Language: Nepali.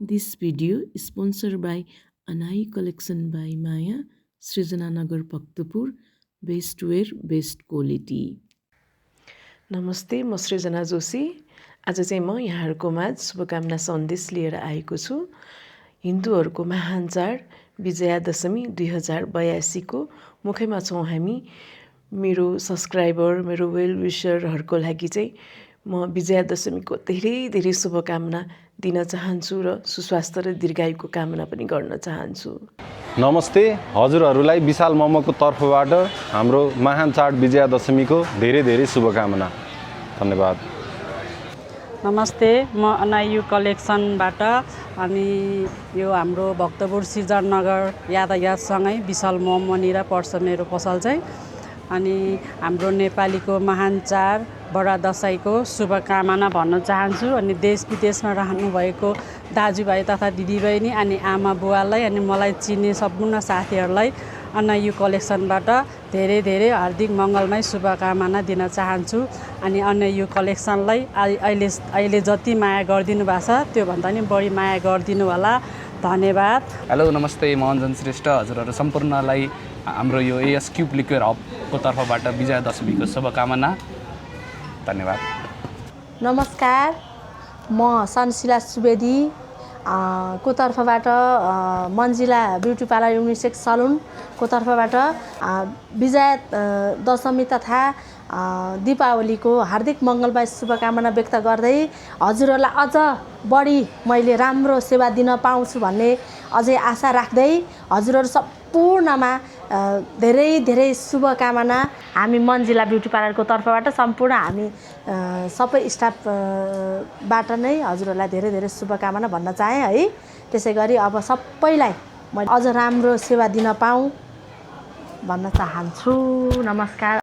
This video is sponsored by Anai Collection by Maya, Srijana Nagar, Bhaktapur. Best wear, best quality. नमस्ते, म सृजना जोशी। आज चाहिँ म यहाँहरूको माझ शुभकामना सन्देश लिएर आएको छु। हिन्दूहरूको महान चाड विजयादशमी 2082 को मुखैमा छौँ हामी। मेरो सब्सक्राइबर, मेरो वेल विशरहरूको लागि चाहिँ म विजयादशमीको धेरै धेरै शुभकामना दिन चाहन्छु र सुस्वास्थ्य र दीर्घायुको कामना पनि गर्न चाहन्छु। नमस्ते, हजुरहरूलाई विशाल मम्मको तर्फबाट हाम्रो महान चाड विजयादशमीको धेरै धेरै शुभकामना। धन्यवाद। नमस्ते, म अनायु कलेक्सनबाट अनि यो हाम्रो भक्तपुर सृजननगर यातायातसँगै विशाल मम्मनी र पर्छ मेरो पसल चाहिँ। अनि हाम्रो नेपालीको महान चाड बडा दसैँको शुभकामना भन्न चाहन्छु। अनि देश विदेशमा रहनुभएको दाजुभाइ तथा दिदीबहिनी अनि आमा बुवालाई अनि मलाई चिन्ने सम्पूर्ण साथीहरूलाई अनायु कलेक्सनबाट धेरै धेरै हार्दिक मङ्गलमय शुभकामना दिन चाहन्छु। अनि अनायु कलेक्सनलाई अहिले जति माया गरिदिनु भएको छ त्योभन्दा नि बढी माया गरिदिनु होला। धन्यवाद। हेलो, नमस्ते, म अञ्जन श्रेष्ठ। हजुरहरू सम्पूर्णलाई हाम्रो यो एएस क्युब लिक्विड हबको तर्फबाट विजयादशमीको शुभकामना। धन्यवाद। नमस्कार, म सनशिला सुवेदी को तर्फबाट मन्जिला ब्युटी पार्लर युनिसेक्स सलुनको तर्फबाट विजया दशमी तथा दीपावलीको हार्दिक मङ्गलमय शुभकामना व्यक्त गर्दै हजुरहरूलाई अझ बढी मैले राम्रो सेवा दिन पाउँछु भन्ने अझै आशा राख्दै हजुरहरू सम्पूर्णमा धेरै धेरै शुभकामना हामी मन्जिला ब्युटी पार्लरको तर्फबाट सम्पूर्ण हामी सबै स्टाफबाट नै हजुरहरूलाई धेरै धेरै शुभकामना भन्न चाहेँ है। त्यसै गरी अब सबैलाई मैले अझ राम्रो सेवा दिन पाऊँ भन्न चाहन्छु। नमस्कार।